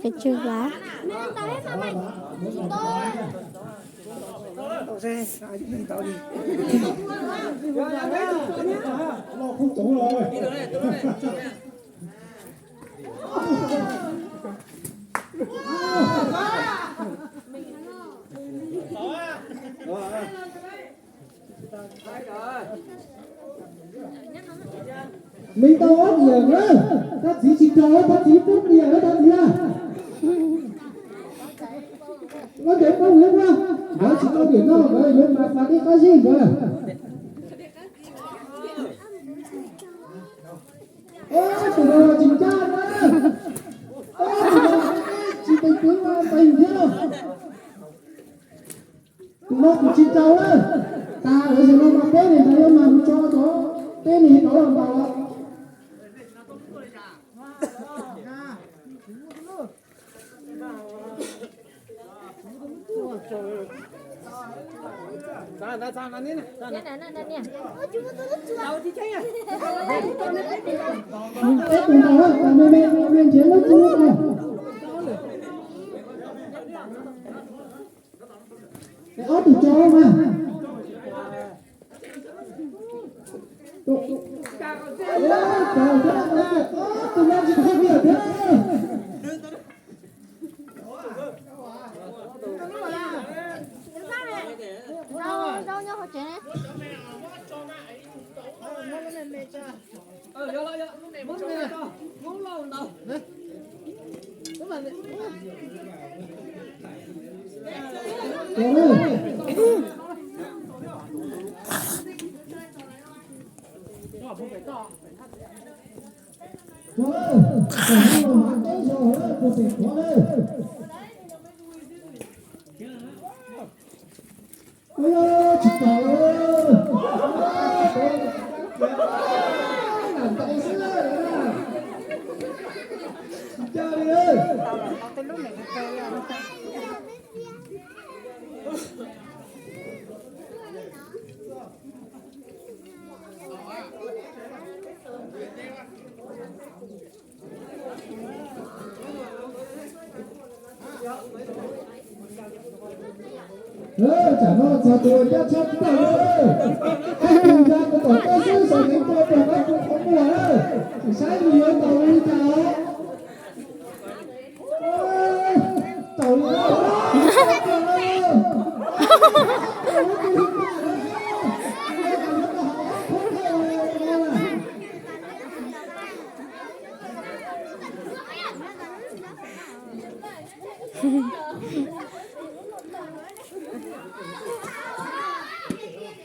Peb tswv Vaj. Me tau ob diam na, thab txiv tsis raug, thab txiv pub diam na, thab txiv na. Koj cov pab Hmoob Vaj, nkawd tsis tau diam no, nkawd yuav mas fas dej qab zib nkawd. Tus no tsis ncaj na, tus no tsis tes twv mas tes thiab. Tus no kuv tsis rau lawm, tas lawm zaum no mas peb niag ntawd yuav mas mus tso tod, peb niag ntawd los ntaus lawm. Peb tus ntaus, me me me nrhiav lub kub no. Ob tug tso mas. Tus no tsis tau diam thiab. Tsis tau. Tsam no txog tus ncaj tshaj plaws lawm. Ib tug ncaj tus tom qab xwb, saum heev tuaj tom qab kuv qhov muag lawm. Saib nws yuav ntaus li cas. Ntaus li.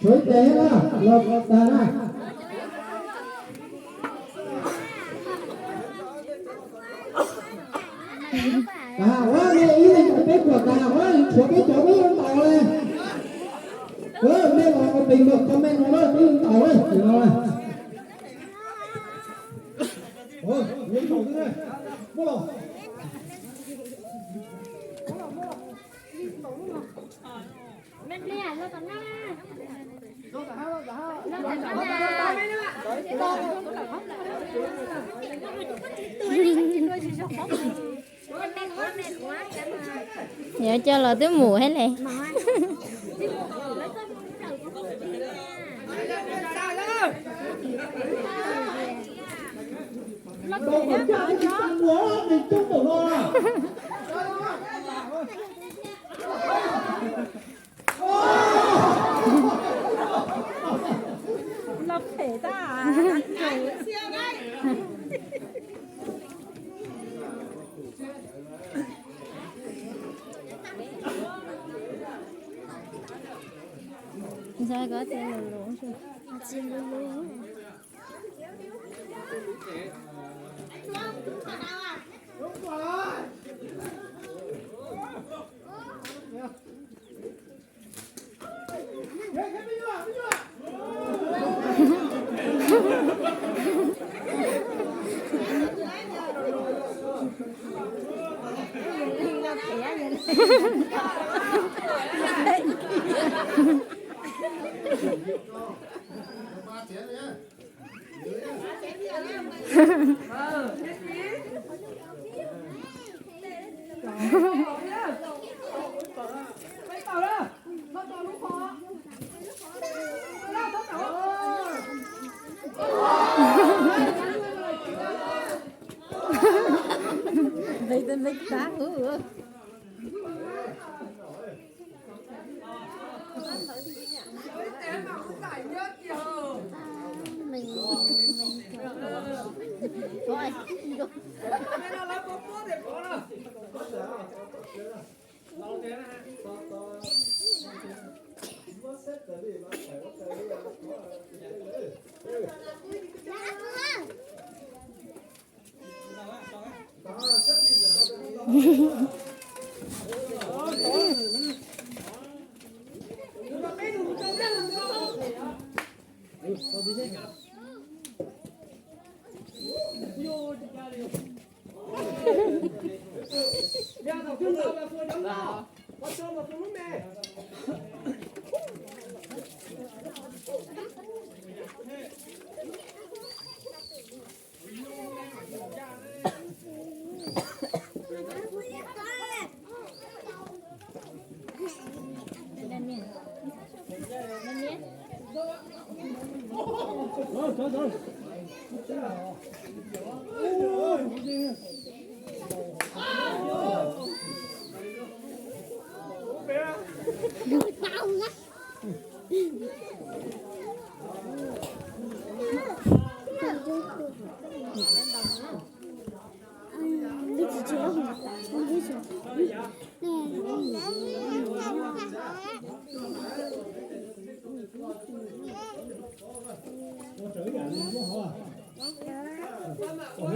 Tshuav ib tes na, los tas na. Kas ua me ib leeg kom peb kuam kas ua, tshuav peb cov peb yuav ntaus li. Mej los pes los comment no na, peb yuav ntaus li no. Yuav coj los twb mus thiab ne. Los phem tag. Ntshai koj tias lus lus. Tuaj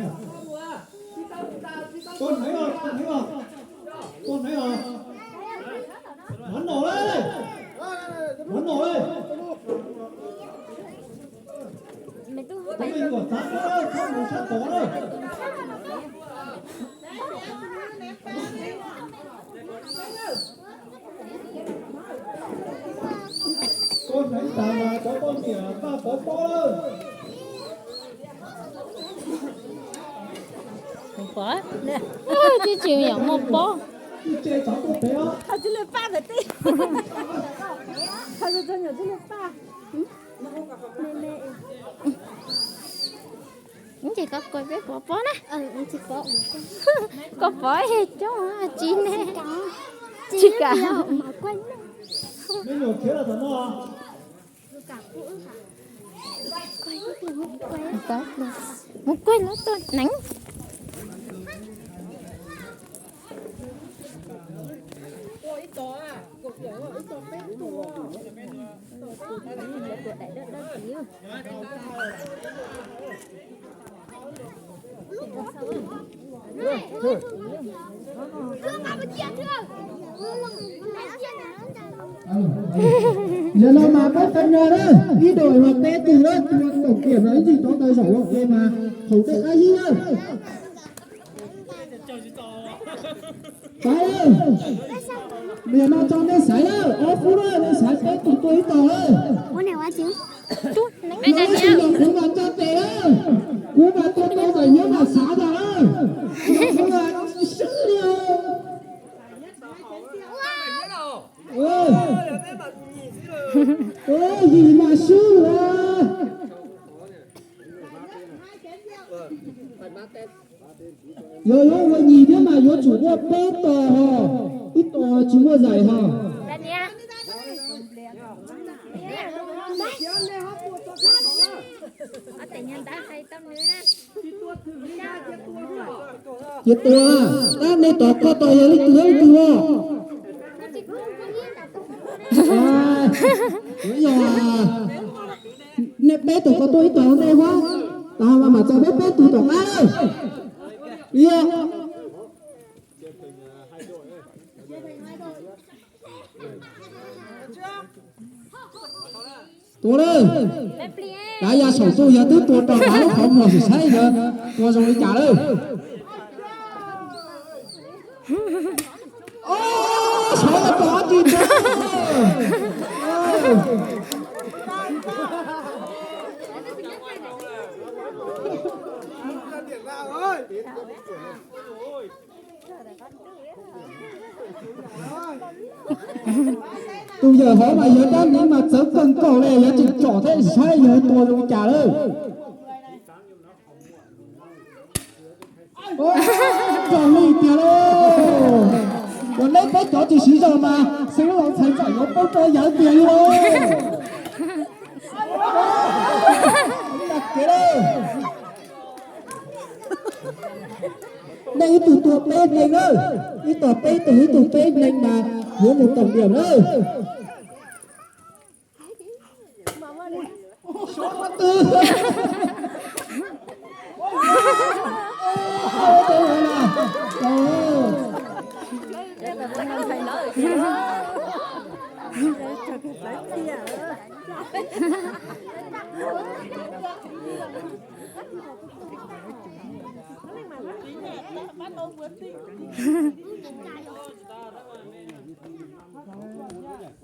hnub os, tuaj hnub os. Tuaj hnub os. Mov noj lawm. Mov noj lawm. Peb me nyuam txav koj lawm, txhob mus sab tod lawm. Koj hneev tas mas cov poj niam npaj pov pob lawm. Pov, tsis tsis yam muaj pob. Tsis tsis lawv paj ntawd tij. Tsis lawv paj. Ces koj koj peb pov pob na. Koj pov coob tsis ne. Tsis kam. Me nyuam khiav los tom no. Mus kuaj lub tuaj neev. Yog no mas peb pab no na, ib dua mas peb tug na, tus tổng kiểm no ib txwm rov tau zaum ua ke mas thaum tej qab ib na. Pab, yog no tso nej xaiv na, ob phút na, nej xaiv peb tug tuaj ib tog na. Kuv mas tsis yog kuv mas tso tes na, kuv mas tua tau zaum nyob mas xav tas na. Yog kuv mas tsis swb li. Yim mas swb lawm. Yog yuav ua nyis thiab mas yuav tsum muaj peb tos hos, ib tos tsis muaj zais hos. Ces tua, tab nej tos koj tos yog leej twg leej twg os. Yog nej peb tos koj tuaj ib tos nej huab, tas mas mam txog peb peb tug tom qab. Yog. Tua lawm. Kav ya saum tu yog twb tua rau kav lub qhov muag sim saib yog tua zoo li cas lawm. Tus yawm hauv mas yog dab neeg mas txawv kawg nkaus li, yog tseem tsom thiab saib yog tua zoo li cas lawm. Raug li tiag lauj. Yog neb peb cov tsis siv zog mas xeev laus ntxhais ntxawm yuav poob rau yawg tiag li lauj. Kev lauj. Nej ib tug tua peb neeg na, ib tog peb tug, ib tug peb neeg mas yuav mus toom diam na.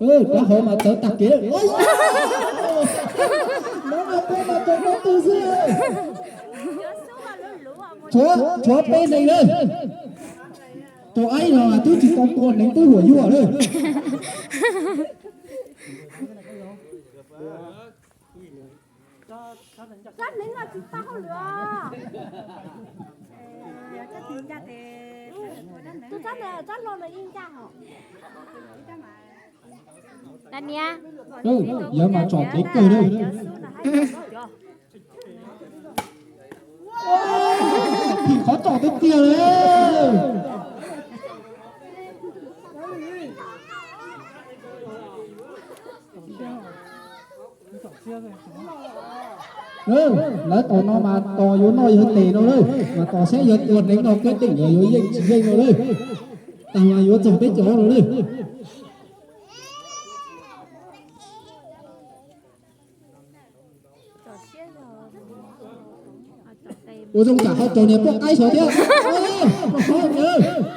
Rab hauv mas txawv tag kev. Tshuav peb neeg na. Tus aib no twb tsis tau tua neeg twb huam yuag lawm. Rab hneev no tsis tau hauj lwm. Tus rab hneev, rab hlau no yeej ncaj hos. Yawg mas tsom kev kawg li. Phim qhov tsom tiag tiag li. Lawv tom no mas tos yuav noj yawg tes no lawm, mas tos saib yawg tua hneev no kev deem yog yuav yeej tsis yeej no lawm. Tag mas yuav txog peb cov no lawm. Ua zoo tsam ho raug niag poj qaib sov thiab.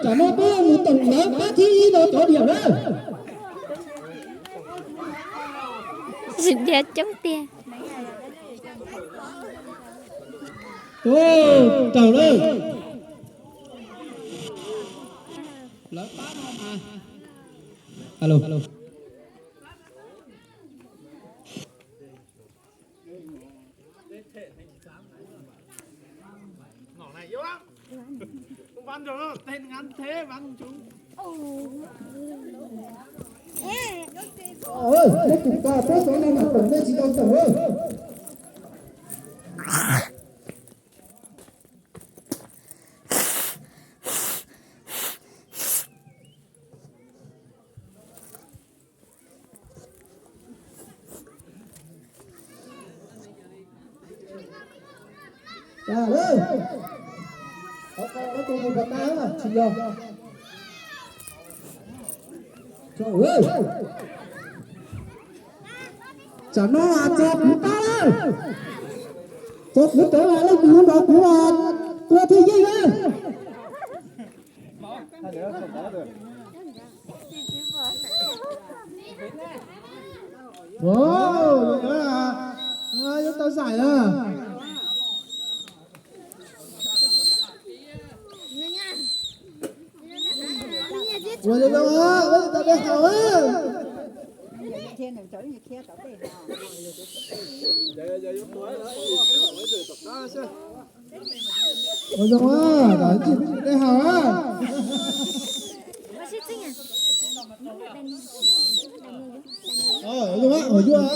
Tsam no peb mus toom lawv pab thib ib no cov diam na. Tsis dhia coob tiag. Raug lawm. Lawv pab no mas. Alo. Neb tus ko peb cov no mas toom nej tsis tau toom. Tsam no tso kuv tab lawm. Tso kuv tawv mas leej twg yuav nrog kuv tua thiaj yeej na. Yuav tau zaim na. Ua zoo, ua zoo, ua zoo, tau dej haus. Ua zoo, dej haus. Ua zoo, ua zoo.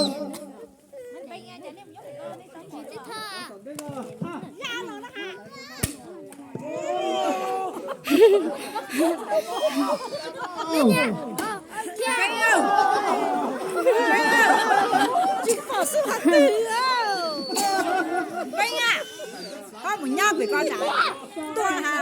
Tsis pom xub qhov twg li. Peeb a, koj mus nyob pem ko tsam tuag ha.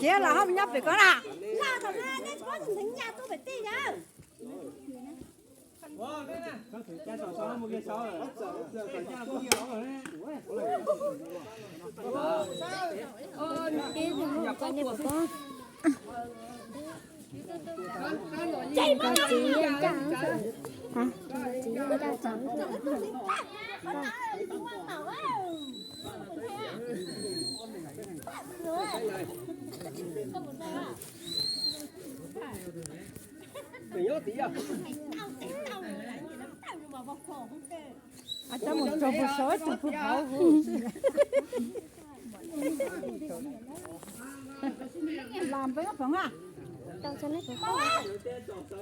Khiav los ho mus nyob pem ko na. Laj tom no nej tsis paub tus nteev nyaj tuaj pem tej na. Coj mus tso puag saum tus puag hauv.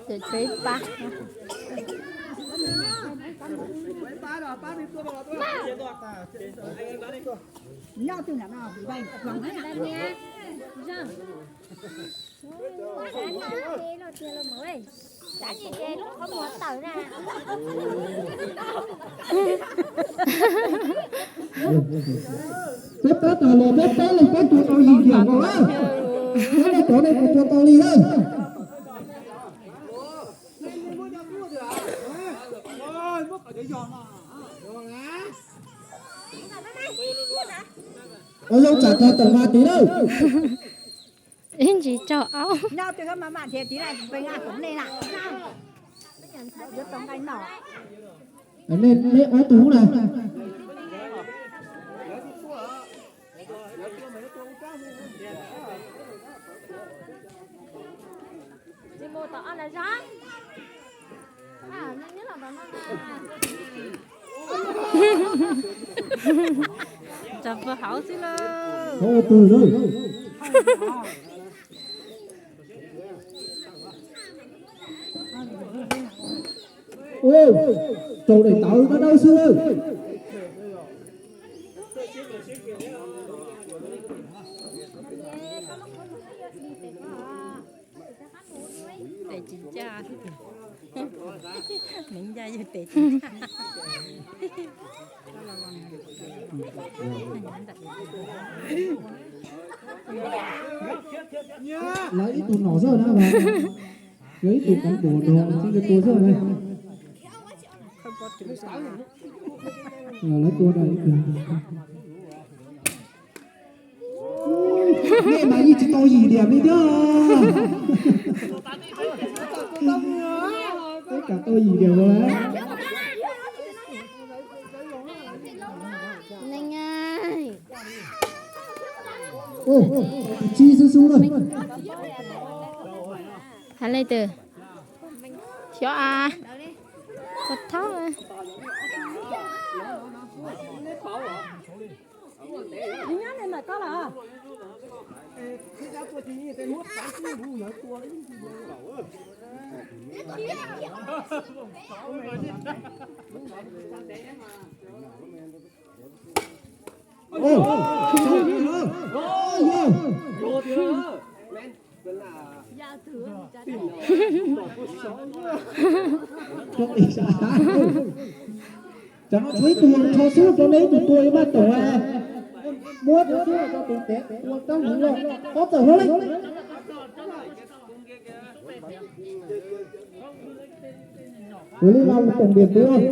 Ces tshuav ib pab. Peb pab tag los peb pab leej pab tua tau yim diam nkaus na. Peb leej tod nej puas tua tau li na? Ua zoo tsam tag tawm mas tid na. Ib ntsis tsaug aub. Nej ob tug na. Tso puag hauv xwb lauj. Ua, tsaus daim tawv dawb dawb xwb. Tes tsis ncaj, neev ncaj yog tes tsis ncaj. Lawv ib tug nom zoj na, lawv ib tug kav duam nrog txiv nkawd tua zoj na. Lawv tua da. Nej mas yeej tsis tau yim diam li thiab. Peb kam tau yim diam los. Tsib xub xub na. Hais leej twg? Xyov a. Koj thaub. Cov no tshuav ib tug rho xub rau nej ib tug tua ib maj tawm, muab rau xub rau tus ntev ua rab hwv los pob tawm hauv lawm. Ua li los mus toom diam tus.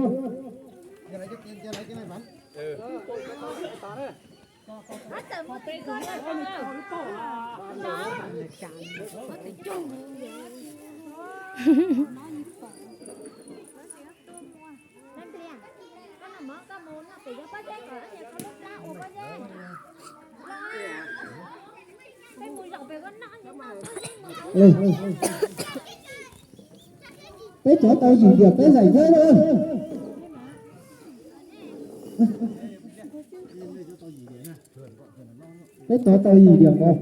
Peb cov tau yim diam peb zaim yawb na. Peb cov tau yim diam nkaus.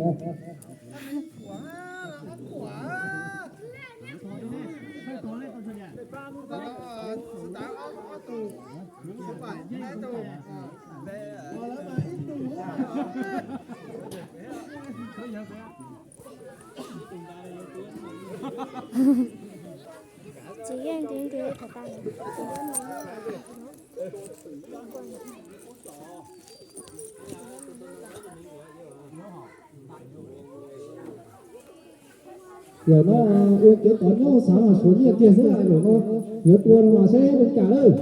Tsis yeej nti nti thaum tas. Lawm no ua kev tov nyob xav suav nyiaj kiag xwb, lawm no yuav tua no mas seb zoo cas lawm.